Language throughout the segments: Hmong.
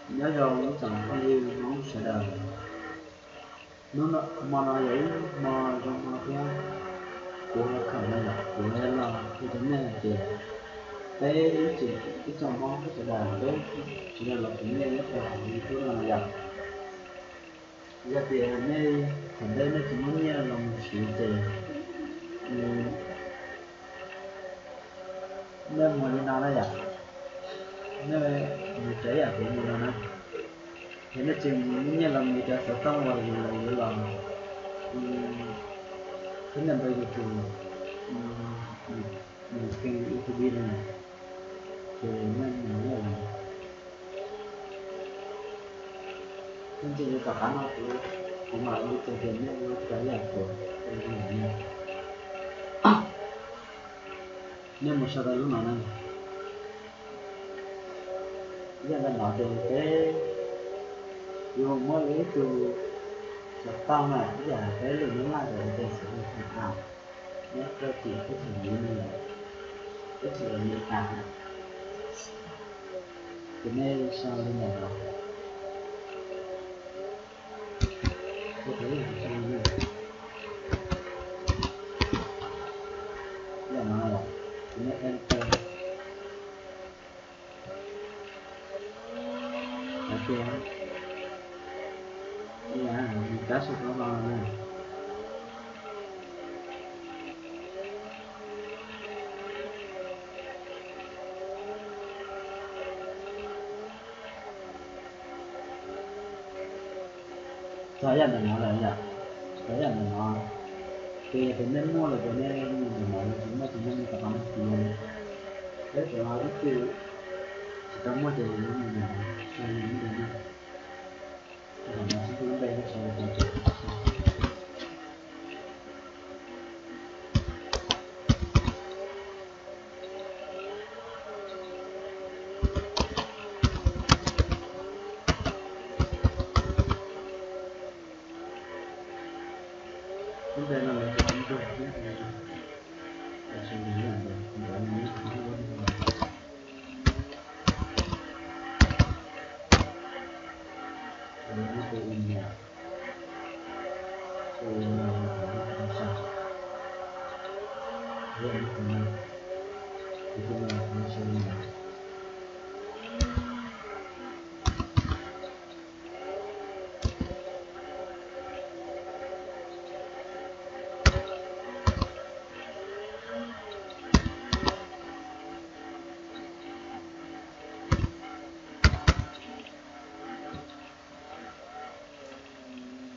Nyob zoo ib tsoom phooj ywg Hmoob sawv daws. Hnub no, hmo no yog ib hmo zoo hmo thiab kuv ho khawm no yom, kuv los qhia rau nej hais tias peb ib tsoom, ib tsoom Hmoob sawv daws peb tsis yog los kuv nej nyob rau hauv YouTube no yom. Yog tias nej thaum ntej nej tsis muaj nyiaj los mus siv ces nej mus li no na yom, nej mus cov yam kuv mus no na. Ces nej tsis muaj nyiaj los mus cov xov tooj uas yus los, yus los, thiab nej npawb yus tus, yus kênh YouTube no, ces nej mus li no. Ib ntsis li tom qab no kuv, kuv mam li qhia tias nej ua cov yam kuv, nej mus sau rau lub no na. Yog ntawm no ces peb yuav muab ib tug xov tooj na, ib yam peb lwm nyob laj ntawd ces xws li thaum no, nyob rau tim teb chaws Miv no, teb chaws Amelikas, ces nej sau li ntawm no. Yog no, ces nej enter. Hais tias, ib yam li kab sau rau no na. Txog yam ntawm no lawm yom, txog yam ntawm no, ces yog tias nej muaj lawm ces nej mus ntawm no, yog tias muaj ces nej mus rau qhov no ces, peb cov ib tug tsis tau muaj ces yuav mus ntawm no, sau yus lub npe no, sau yus lub npe no, sau li no. Lub npe no lawv tias Tub Ntuj thiab, tab sis nws yog ntawd, nws yog ntawd. Lawv muab tus email, tus email no rau nej saib. Lawv muab tus email, tus email no rau nej saib.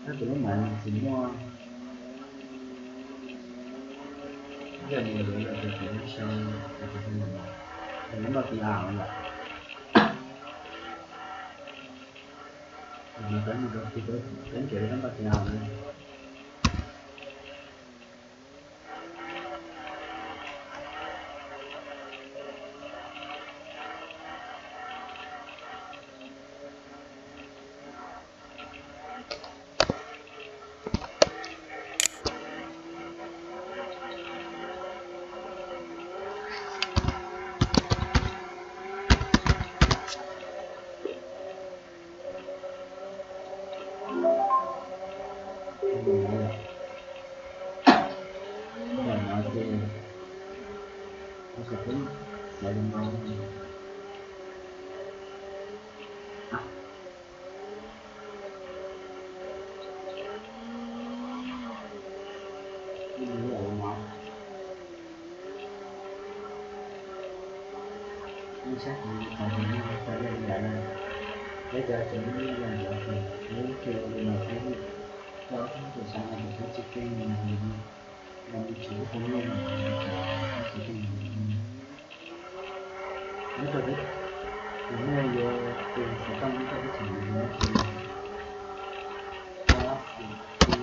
Tab sis lub mav tsis muaj, yog nws yuav los ces kuv sau tus email no, lub npaj tis as yom. Kuv peb mus rau tis, peb nrhiav lub npaj tis as no. Ntawm no ces, tab sis peb xav li no. Ib yam li no, nej saib kuv txhais tes no tau li ntawd na. Peb cov tseem muaj nyiaj los ntawd ces peb cia li no thiab, coj ob tug sab no ces peb tsis pheej mus, los mus tshuav ib tug nyiaj no ces peb tsis pheej mus. Nyob rau peb, ces nej yuav tus xov tooj nyob rau peb tseem mus no ces, tab sis peb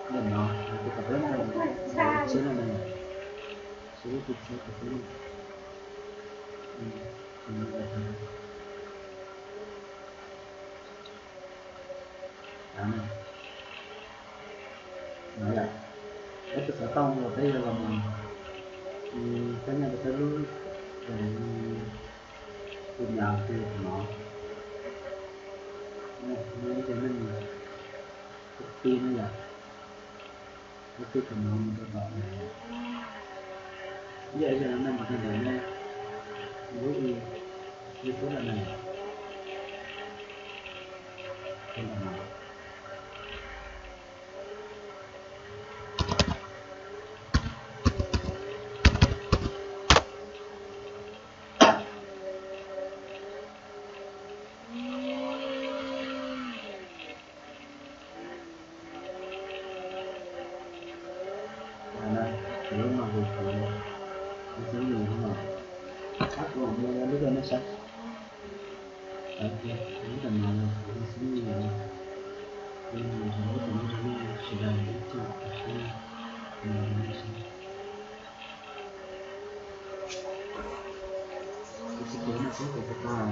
ntawm no, tus kom peb mus, tus tshiab no na, tshiab tus tshiab tus peb mus. Tus no, tus no, Xov tooj uas peb yuav los mus, peb nyob rau peb lub, tus nyam twg no, muaj ib co neeg tus tij ne yom, tus tij tus no mus rau tom, ib yam li nej mus rau ntawm nej lub YouTube lawm na, rau ntawm no. Lub no ces kuv, kuv xib nws no, tab kuv mam muab lub rau nej saib. Lub ntawm no yog kuv xib nws, kuv mus hauv lub ntawm no rau nej sawv daws ib tsoom mus rau nej saib. Kuv tsis tus no xwb kuv tsis tau.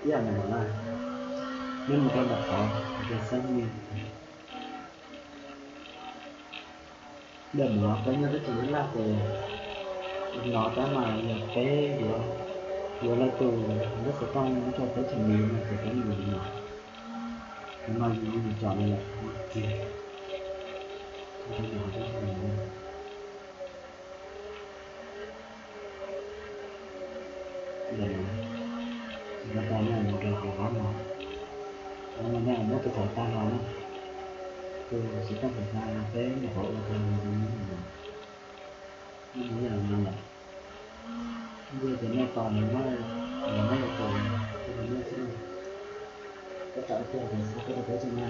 Ib yam no na, nej mus rau nram qhov ces xeeb me. Ntawm no peb nyob teb chaws Nyab Laj ces no tab mas yog peb yuav, yuav lawv tus lub xov tooj nyob rau teb chaws Mis no ces peb mus li no. Tus no yus mus tsom li lawm tiag. Ntawm no, ntawm no, ntawm no, ntawm no, muab tus thawv tag los na, tus xov tooj thawv tag peb nyuam qhuav ua tau li no. Ib yam no lawm, yog tias nej tos nws muab, nws muab ua tau, ces nws muab xwb, koj tos ib pliag ces xa tuaj rau peb tso na.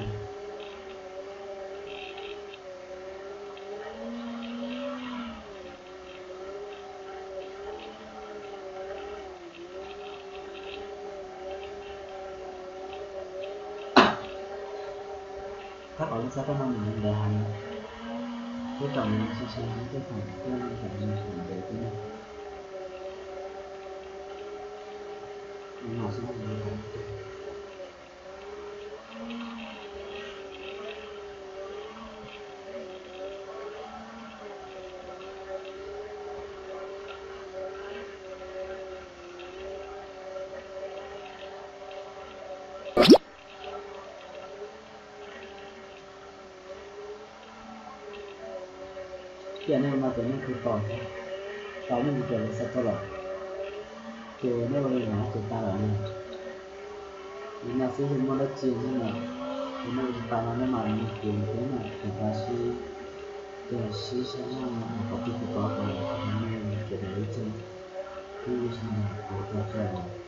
Thab kom lub xab tab no nws ntawd heev, thiab tsom nws sai sai thiab tej thaum thiab tsom nws ntawd thiab na. Nws no xwb nws ntawd. Ib yam nej ua no ces nej kuj tos, tos nej mus ces lawv xa tuaj lawm, ces nej ua li no ces tag lawm na. Li no xwb yog muaj dab tsi nej mam, yog nej ua tsis tau no nej mam mus ces peb mam rov qab sib, ces sib saib zog kom txog thaum kawg kom nej sawv daws ib tsoom phooj ywg sawv daws kuv tau tso.